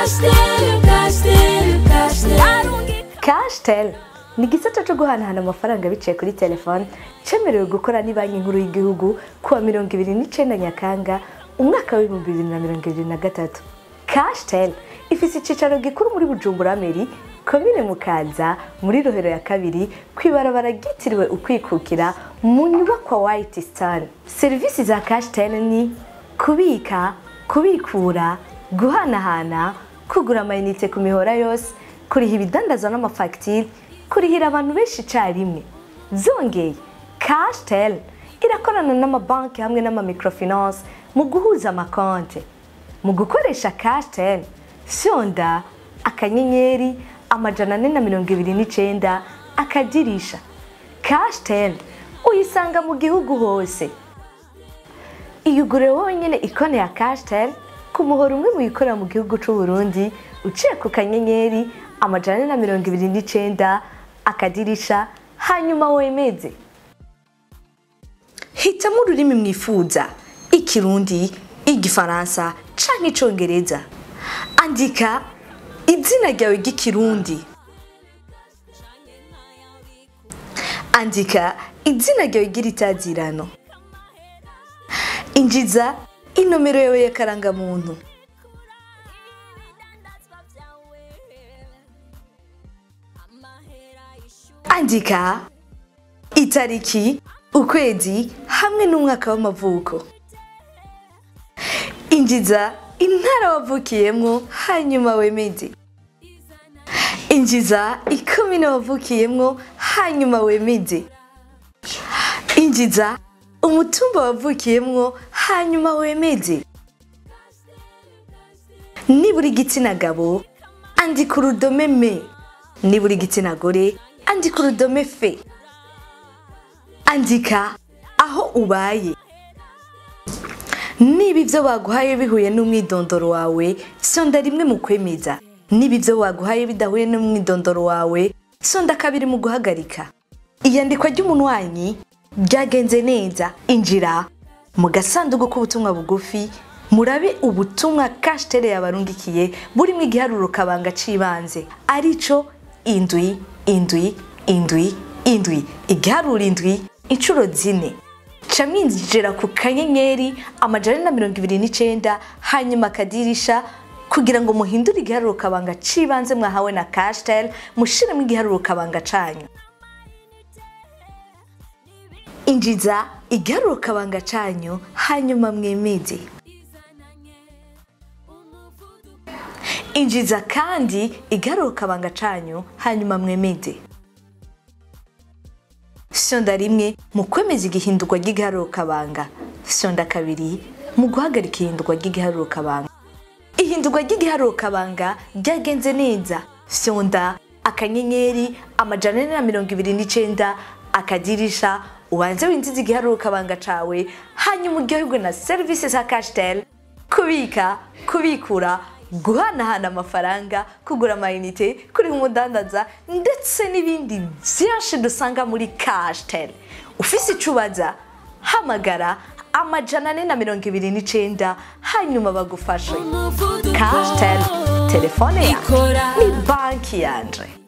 Cashtel, Cashtel, Cashtel. Cashtel ni igisata cyo guhanahana amafaranga biciye kuri telefone cyemerewe gukora ni Banki Nkuru y'Igihugu kuwa 29 Nyakanga umwaka wa 2023. Cashtel ifise icicaro gikuru muri Bujumbura Meri, komine Mukaza, muri Rohero ya kabiri, kwibarabara ryitiriwe Ukwikukira mu nyubakwa White Star. Serivisi za Cashtel ni kubika, kubikura, guhanahana, kugura amayinite ku mihora yose, kuriha ibidandazwa n'amafagitire, kurihira abantu benshi icyarimwe. Byongeye, Cashtel irakorana n'amabanki hamwe n'amamicrofinance mu guhuza amakonte. Mu gukoresha Cashtel, fyonda *429 akadirisha. Cashtel uyisanga mu gihugu hose. Iyugure wonyene ikone ya Cashtel ku muhoro umwe muyikorera mu gihugu c'u Burundi uciye ku *429 akadirisha, hanyuma wemeze. Hitamo ururimi mwifuza, Ikirundi, Igifaransa canke Icongereza. Andika izina ryawe ry'Ikirundi. Andika izina ryawe ry'Iritazirano. Injiza inomero yawe y'akarangamuntu. Andika itariki, ukwezi hamwe n'umwaka w'amavuko. Injiza intara wavukiyemwo hanyuma wemeze. Injiza ikomine wavukiyemwo hanyuma wemeze. Injiza umutumba wavukiyemwo hanyuma wemeze. Niba uri igitsina gabo, andika urudome M. Niba uri igitsina gore, andika urudome F. Andika aho ubaye. Niba ivyo baguhaye bihuye n'umwidondoro wawe, sonda 1 mu kwemeza. Niba ivyo baguhaye bidahuye n'umwidondoro wawe, sonda 2 mu guhagarika. Iyandikwa ry'umunwanyi ryagenze neza. Injira mu gasanduku k'ubutumwa bugufi, murabe ubutumwa Cashtel yabarungikiye burimo igiharuro kabanga cibanze, arico 7 7 7 7, igiharuro 7 inshuro 4. Camwinjira ku *429 hanyuma akadirisha kugira ngo muhindure igiharuro kabanga cibanze mwahawe na Cashtel, mushiremo igiharuro kabanga canyu. Injiza igiharuro kabanga canyu hanyuma mwemeze. Injiza kandi igiharuro kabanga canyu hanyuma mwemeze. Sonda 1 mu kwemeza igihindurwa ry'igiharuro kabanga. Sonda 2 mu guhagarika ihindurwa ry'igiharuro kabanga. Ihindurwa ry'igiharuro kabanga ryagenze neza. Sonda *429 akadirisha, ubanze winjize igiharuro kabanga cawe, hanyuma uryoherwe na serivisi za Cashtel: kubika, kubikura, guhanahana amafaranga, kugura amayinite, kuriha umudandaza ndetse n'ibindi byinshi dusanga muri Cashtel. Ufise ico ubaza, hamagara 429 hanyuma bagufashe. Cashtel, telefone yanje ni banki yanje.